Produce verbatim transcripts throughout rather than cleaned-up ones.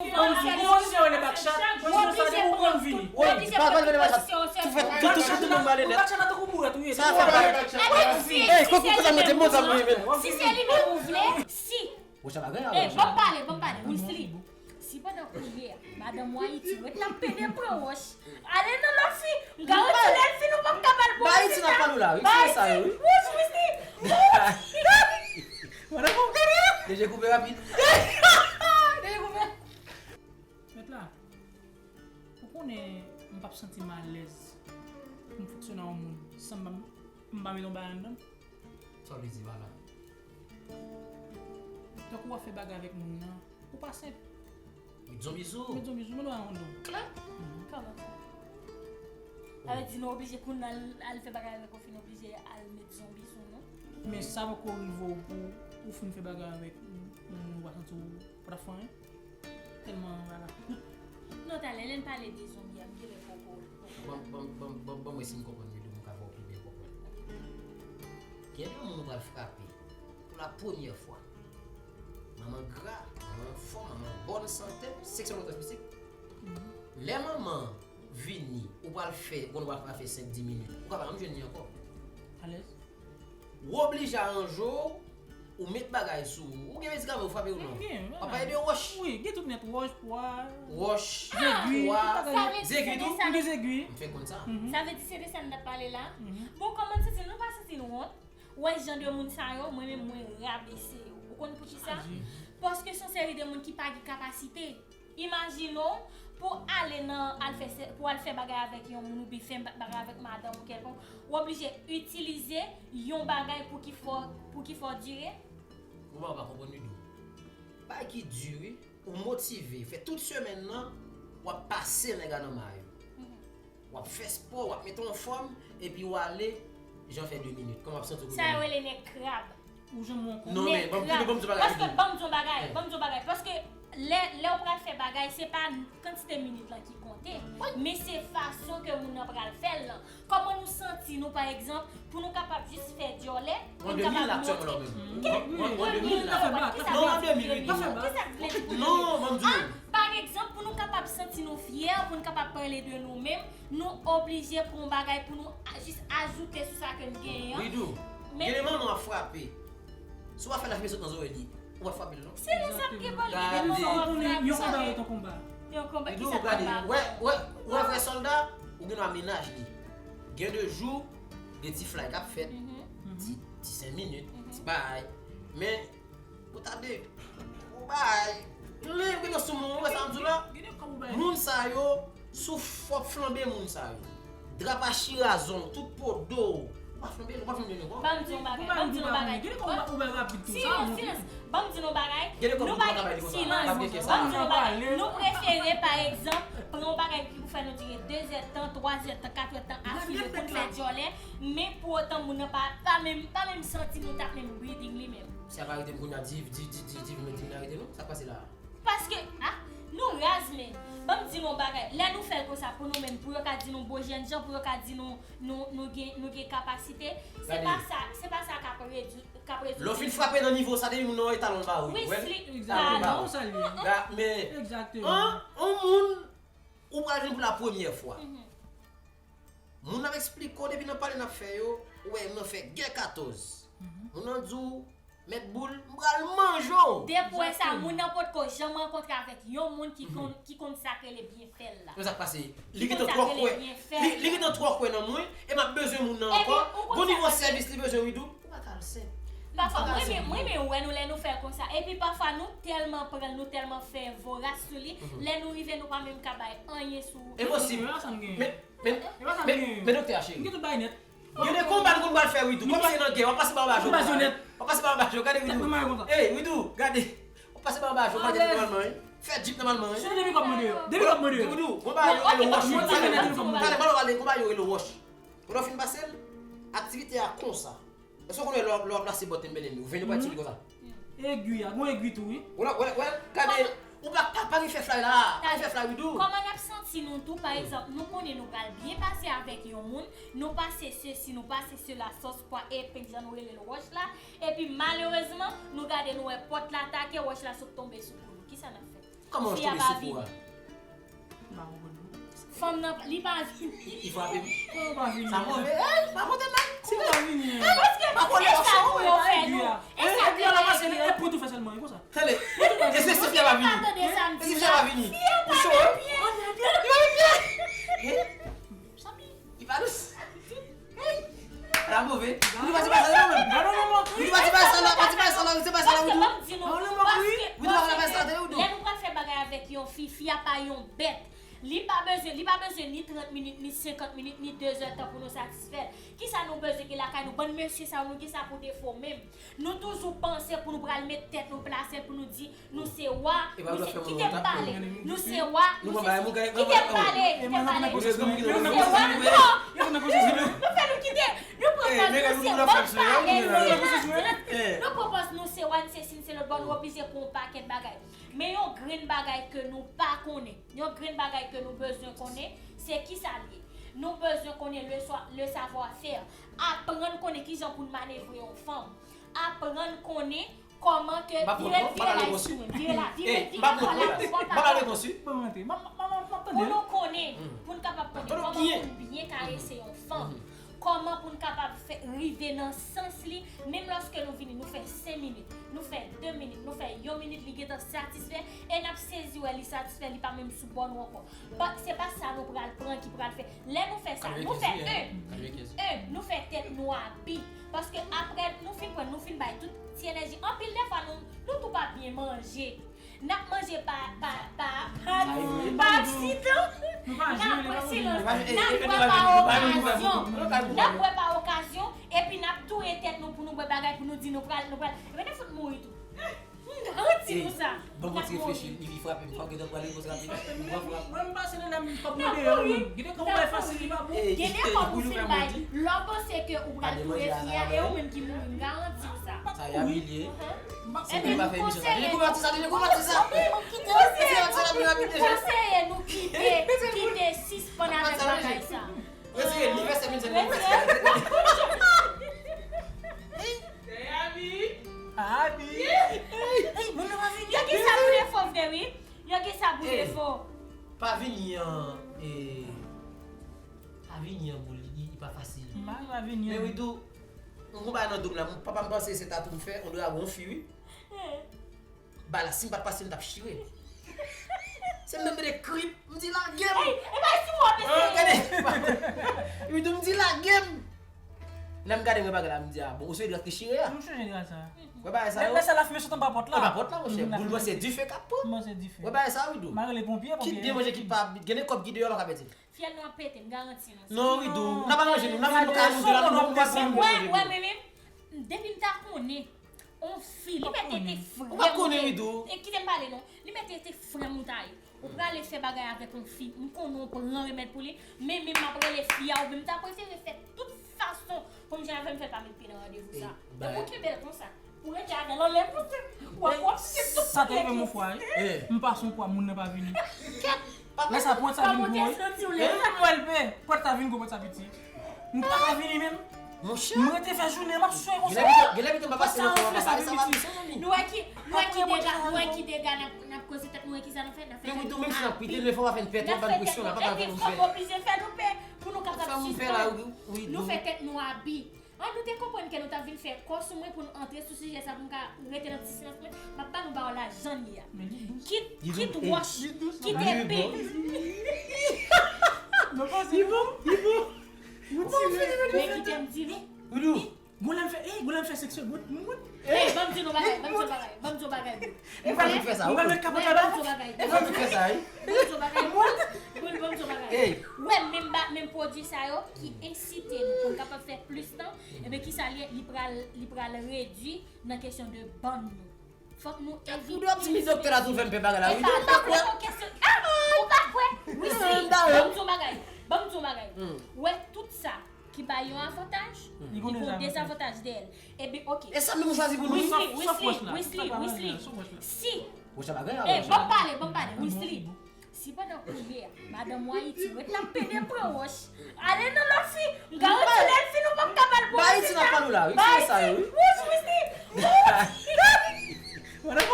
Ou oblije, ou oblije, ou oblije pran tout pozisyon ou sèl. Ou oblije pran tout pozisyon ou sèl. Ou pa ka leve back chat. Ou fè tout, tout, tout, tout moun pale nèt. Back chat la tankou bourèt ou ye. Sa fè back chat. Ey, koko, koko, sa monte, monte, monte. Si se li menm ou vle, si. Ey, ban m pale, ban m pale. Wilsly, si pandan kounye a, madanm ou Ayiti, ou ret la pede pran wòch. Ale nan lòt fi, m garanti lè l fin ou p ap ka ba l bon rezilta. Ba Ayiti n ap pale w la, wi, se sa yo, wi. Wouch, Wilsly. Wouch. Mwen nan konprann. Deje koupe rapid. Deje koupe. Mèt la, ou konnen m p ap santi m alèz pou m fonksyone ak yon moun san m pa, m pa mete yon bagay anndan m. Sa w vle di pa la? Tankou w ap fè bagay avèk moun nan, ou pa senp. Met zonbi sou ou. Met zonbi sou ou, men nou a yon don. Kòman sa? Sa vle di nou oblije kounye a al, al fè bagay avèk ou, fin oblije al met zonbi sou nou? Men sa poko rive w pou ou fin fè bagay avèk moun, ou pa santi w pa t ap fè anyen? Tèlman bagay kout. Non, talè, lè n pale de zonbi a, m genlè poko, poko. Ban, ban, ban, ban, ban m wè si m konprann Widoo, m ka fè w pi byen konprann. Gen de moun ou pral frape pou la premyè fwa. Manman gra, manman anfòm, manman an bòn sante, seksyon lòt mistik. Lè manman vini, ou pral fè, ou konn ou pral fè senk, dis minit. Ou ka pa janm jwenn li ankò. Alèz. Ou oblije aranje w, ou met bagay sou ou. Ou gen medikaman, ou frape ou non. Gen, gen, w ap pale de wòch. Wi, gen tout nèt, wòch, pwa. Wòch, pwa. Zegwi, tout bagay. Zegwi tou? M gen zegwi. M fè konn sa. Sa vle di se de sa n t ap pale la? Bon, kòman n santi n? Nou pa santi n wont? Ou wè jan de moun sa yo, mwen menm mwen rabese yo. Ou konn poukisa? Paske se yon seri de moun ki pa gen kapasite. Imajine w pou ale nan, al fè se, pou al fè bagay avèk yon moun oubyen fè ba-, bagay avèk madanm ou kèlkonk, ou oblije itilize yon bagay pou ki fè w, pou ki fè w dire. Ou pa, ou pa konprann Widoo. Bagay ki di wi, ou motive, fè tout semèn nan, w ap pase nèg a nan mayo. W ap fè spò, w ap mete w anfòm, epi w ale, jan fè de minit. Kòman w ap santi w kounye a? Sa yo rele nèg krab. Ou janm wè ankò. Non, men, ban m, ban m di w bagay. Paske, ban m di w bagay, ban m di w bagay. Paske lè, lè w pral fè bagay, se pa kantite minit lan ki konte, men se fason ke moun nan pral fè l lan. Kòman nou santi nou, pa egzanp, pou nou kapab jis fè dyòlè, pou nou kapab montre. Ou an de mil la, aktyèlman la menm. Ou an de mil la. Kisa sa vle di pou nou? Kisa sa vle di pou nou? Non, ban m di w. Pa egzanp, pou nou kapab santi nou fyè, pou nou kapab pale de nou menm, nou oblije pran yon bagay pou nou a-, jis ajoute sou sa ke n genyen an. Widoo, gen de manman w ap frape. Si w pa fè l, lafimen sot nan zòrèy li, ou pa frape l non. Se lè sa m gen pale de nou fò w ap frape. Yon konba ret yon konba. Yon konba, kisa konba? Widoo, gade, wè, wè, wè vrè sòlda, ou gen dwa menaj li. Gen de jou, gen ti flay k ap fèt, ti, ti senk minit, ti bagay. Men, Ou ta de, ou bay, li, ou gen nan sou moun, ou wè sa m di w la? Moun sa yo, si w fò flanbe moun sa yo. Dra pa chire a zong, tout po do w. Ou pa flanbe, ou pa flanbe nou, bon? Ban m di yon bagay, ban m di yon bagay. Silans, silans. Ban m di yon bagay. Nou pa gen silans. Ban m di yon bagay. Nou prefere, pa egzanp, pran yon bagay ki pou fè nou dire de zè tan, twa zè tan, kat zè tan afile pou n fè dyòlè, men pou otan moun nan pa, pa menm, pa menm santi nou t ap menm breathing li menm. Si y ap arete m kounye a, Div, Div, Div, Div, Div, men Div vin arete nou? Sa k pase la a? Paske, ah, nou raz, men. Ban m di nou yon bagay. Lè nou fè l konsa pou nou menm, pou yo ka di nou bon jènjan, pou yo ka di nou, nou, nou gen, nou gen kapasite, se pa sa, se pa sa k ap redwi, k ap redwi. Lè w fin frape nan nivo sa, depi moun nan wè talon l ba ou. Wi, slik. Egzakteman, ou salye. Men, an, an moun, ou pral jwenn pou la premyè fwa. Moun nan ap eksplike w depi nan pale n ap fè yo, ou wè nan fè gè katòz. Moun nan di w, Mèt Boul, m pral manje w. Depi w wè sa, moun nan potko janm rankontre avèk yon moun ki konn, ki konn sa k rele byen fè l la. Men sa k pase, li gentan twò kwè. Li, li gentan twò kwè nan mwen, e m ap bezwen moun nan ankò. Gon nivo sèvis li bezwen, Widoo. Ou pa ka al senp. Pafwa, mwen renmen, mwen renmen wè nou lè nou fè l konsa. Epi pafwa, nou tèlman pran l, nou tèlman fè voras sou li, lè nou rive, nou pa menm ka bay anyen sou. Enposib. Men, men, men, men doktè a cheri. M gen tout bagay nèt. Gen de konba nou konn pral fè, Widoo. Kòm si nan gè, w ap pase ba anba jo konsa. W ap pase ba anba jo, gade Widoo. Ey, Widoo, gade. W ap pase ba anba jo, pa gade nòmalman, wi. Fè djip nòmalman, wi. Sou depi kòb mwen deyò. Depi kòb mwen deyò. Widoo, konba yo rele wòch, wi. Talè, talè, talè, konba yo rele wòch. Pandan w fin pase l, aktivite a konsa. Èske w konnen lè w ap, lè w ap lase bòt Timberland ou, venn ou pa tire konsa? Egwi a, gon egwi tou, wi. Wè, wè, wè, gade, ou pa, pa, pa gen fè flay la, pa gen fè flay, Widoo. Kòman n ap santi nou tou, pa egzanp, nou konnen nou pral byen pase avèk yon moun, nou pase sesi, nou pase sela, sòs pwa, epenn, jan nou rele l wòch la, epi malerezman, nou gade, nou wè pòt la atake, wòch la sot tonbe sou kou nou. Kisa n ap fè? Kòman w tonbe sou kou a? Fanm nan, li pa vini. Li frape m. Kòman pa vini? Sa move. Ey, pa pote mal. Kòman pa vini? Paske Pa kole e lòk sa chon. Pou yo fè nou. E sa Epi la pase li e pou tou fè sèlman, e konsa. Tande. E se si fya pa vini. Tande sa m E si di fya la. Pa vini. Ou cho wi. Li pa vini. Li pa dous. La move. Ou di pa ti bagay sa non menm. Ba non non mwen Ou di pa ti bagay sa la, pa ti bagay sa la, ou di pa sa la ou di. Paske ban m di nou, paske Ou di pa sa la, tande ou di. Lè nou pral fè bagay avèk yon fi, fi a pa yon bèt. Li pa bezwen, li pa bezwen ni trant minit, ni senkant minit, ni de zè tan pou nou satisfè l. Kisa nou bezwen gen lakay nou? Bann mesye sa yo, nou gen sa pou defo menm. Nou toujou panse pou nou pral met tèt nou plase l pou nou di nou se wa. Kite m pale. Nou se wa. Nou se kite m pale. Kite m pale. Nou se wa. Non. Nou fè nou kite. Nou pran pòz nou se wa. Nou pran pòz nou se wa, nou se si, nou se lòt bò, nou oblije pou yon pakèt bagay. Men yon grenn bagay ke nou pa konnen, yon grenn bagay ke nou bezwen konnen, se kisa l ye? Nou bezwen konnen le, le savoir-faire. Aprann konnen kijan pou n manevre yon fanm. Aprann konnen kòman ke vire, vire la sou mwen. Vire la, vire, vire la, la, pa pale konsi. Mwen mwen mwen tande. Pou nou konnen, pou n kapab konnen kòman pou n byen karese yon fanm. Kòman pou n kapab fè rive nan sans li, menm lòske nou vini, nou fè senk minit, nou fè de minit, nou fè yon minit, li gentan satisfè, e n ap sezi wè li satisfè, li pa menm sou bò nou ankò. But se pa sa nou pral pran ki pral fè. Lè nou fè sa, nou fè en, en, nou fè tèt nou abi. Paske apre nou fin pran, nou fin bay tout ti enèji, anpil de fwa nou, nou tou pa byen manje. N ap manje pa, pa, pa, pa, pa aksidan. N ap pran silans. N ap bwè pa okazyon. N ap bwè pa okazyon. Epi n ap touye tèt nou pou nou bwè bagay, pou nou di nou pral, nou pral. Ebyen, nou fout mouri tou. M garanti nou sa. N ap mouri. Li frape m, fòk gentan pral repons rapid. Mwen frape. Mwen m pase nan la m pap mande yo menm. Gide kòm ou bay fasil li pa bon. Gen de kòb ou fin bay. Lè w panse ke ou pral touye fi a, e ou menm ki mouri. M garanti w sa. Sa y a milye. Ebyen, nou konseye, Dekouvèti sa, dekouvèti sa. konseye nou kite, kite sispann avèk bagay sa. Retire, li vèse mil senk. Abi. Yo gen sa pou defo vre wi. Yo gen sa pou defo. Pa vini an, e, pa vini an boul, li, li pa fasil. M pa vini Men an. Widou, mwen gon bagay nan do m la, mwen, papa m panse se tatou m fè, on dwe a gon fi wi. Ba la, si m pa t pase m t ap chire. Se m menm mete krip, m di lage m. Ey, e pa si w ap eseye. Gade. Widou m di lage m. Lè m gade mwen bagay la, m di a bon, ou se drat ki chire a. M chanje drat sa. Wè bagay sa Lè yo. lè sa la fimen sot anba pòt la. Anba pòt la, monchè. Boul dwè se dife k ap pran. Mwen se dife. Wè bagay sa, Widou. M a rele ponpye, Kit ponpye. Byen manje, kit pa, gen de kòb ki deyò pa ka pete. Fyèl nou ap pete, m garanti nou. Non, Widou. N ap aranje nou. N ap vin nou ka nou de la nou pa Wè, pran Wè, mwen menm, depi m ta konnen, on fi, li mèt te fre. Ou pa konnen, Widou. E kite m pale non. Li mèt te fre moutay. Ou prale fè bagay avèk on fi, m konnen w pran remèd pou li, men menm m ap rele fi a, oubyen m ta prefere fè tout fason pou m jwenn avè l, m fè l pa met pye nan randevou sa. Donk ou kenbe l konsa. Ou rete avè l anlè konsa. W ap, w ap site tout. Sa te rive m on fwa wi. M pase on pwa, moun nan pa vini. Lè sa pwent sa vin gwo wi. Lè m wè l pe, pwent sa vin gwo, pwent sa piti. M pa ka vini menm. Monchè. M rete fè jounen m ap swe konsa. Gen lè m pa pase nan fwa bagay sa pa piti. Nou wè ki, nou wè ki dega, nou wè ki dega n ap, n ap koze tèt, nou wè ki sa nou fè, n ap fè tèt nou abi. Pite lè fò pa fè n pèt, pa ban presyon la, pa ban presyon. Epi fòk oblije fè nou pè pou nou kapab sispann. Nou fè tèt nou abi. An, nou te konprann ke nou t ap vin fè kò sou mwen pou n antre sou sijè sa pou m ka rete nan ti silans mwen. M ap ba nou ba w lajan li a. Kit, kit wòch, kit epe. Non, pa se bon, li bon. Men kite m di nou. Gou la m fè, eh, gou la m fè seksyon, gou, gou. Ey, ban m di nou bagay, ban m di nou bagay, ban m di nou bagay. Ou pa vin fè sa, ou. Mwen met kapot la. Ban m di nou bagay. Ou pa vin fè sa, wi. Ban m di nou bagay. Boul, ban m di nou bagay. Ey. Ou wè menm ba, menm pwodui sa yo ki ensite nou pou n kapab fè plis tan, ebyen kisa li ye? Li pral, li pral redui nan kesyon de bann nou. Fòk nou evite. Ou dwe optimize doktè la tou fè m pè bagay la, wi. Ou pa kwè? Ah, ou pa kwè? Wisli, ban m di yon bagay. Ban m di yon bagay. Ou wè tout sa ki bay yon avantaj, li gon dezavantaj dèyè l. Ebyen, oke. E sa menm ou chwazi pou nou. Wisli, Wisli, Wisli, Wisli. Si. Ou sa bagay la. Eh, ban m pale, ban m pale. Wisli. Si pandan kounye a, madanm ou Ayiti, ou ret la pede pran wòch. Ale nan lòt fi, m garanti lè l fin ou p ap ka ba l bon rezilta. Ba Ayiti n ap pale la, wi. Ba Ayiti, wouch, Wisli. Wouch.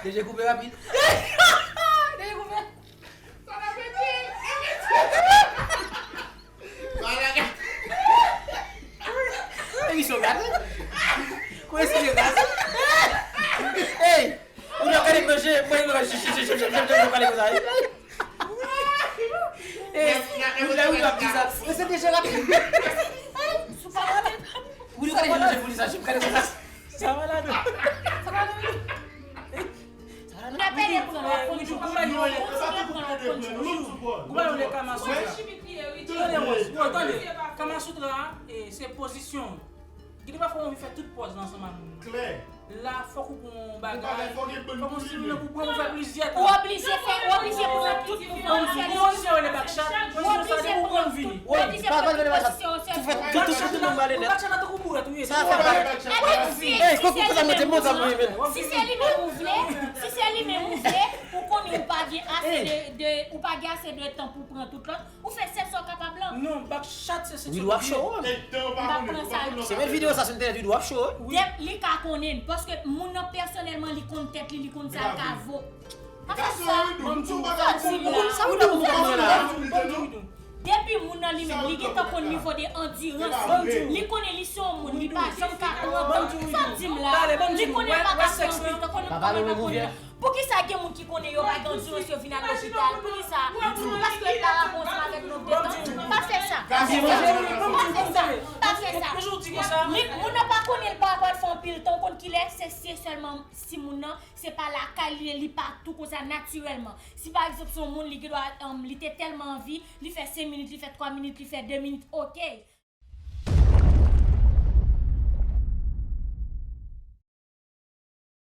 Deje koupe rapid. Yo pale konsa, wi. Eh, Wili, Wili ap di sa. Mwen se deje rapid. Wili, gade manje pou li sa, Jim, gade konsa. Sa va ladan. Sa va ladan, Wili. Sa va ladan. Wili, Wili, Wili, Wili, Kama Sutra. Tande, Wili, tande. Kama Sutra, eh, se pozisyon. Gen de pafwa w anvi fè tout pòz la ansanm ak moun. Klè. La, fòk ou pran yon bagay. Fòk ou stimile pou pran, pou fè plizyè tan. Ou oblije fè, ou oblije pran tout mouvman ou fè. Ou oblije rele back shot, ou oblije pran tout, ou oblije pran tout pozisyon ou fè. Back shot la, back shot la tankou bourèt ou ye. Sa fè back shot. Epi, si se li menm ou vle, si se li menm ou vle, ou konnen ou pa gen ase de, de, ou pa gen ase de tan pou pran tout lòt, ou fè sèl sa w kapab lan. Non, back shot se sèl sa w kapab lan. Wid w ap cho, wi. M pa pran sa. Se met videyo sa sou entènèt, Wid w ap cho, wi. Dèp, li ka konnen, paske moun nan pèsonèlman, li konn tèt li, li konn sa l ka vo. Pa fè sa. Sa w nan moun konn la. Depi moun nan li menm, li gentan konn nivo de andirans li. Li konnen li se yon moun, li pa janm ka pran tan. Sa w di m la, li konnen l pa ka pran tan, konnen l pa konnen l pa konnen. Poukisa gen moun ki konnen yo pa gen andirans yo vin al lopital? Poukisa? Paske yo pa rapò ansanm avèk nòt de tan? Pa fè sa. Pa fè sa. Pa fè sa. Pa fè sa. Li, moun nan pa konnen l pa pral fè anpil tan, ou konn kilè? Se, se sèlman si moun nan, se pa lakay li ye, li pa tou konsa natirèlman. Si pa egzanp, se yon moun, li gen dwa, um, li te tèlman anvi, li fè senk minit, li fè twa minit, li fè de minit, oke.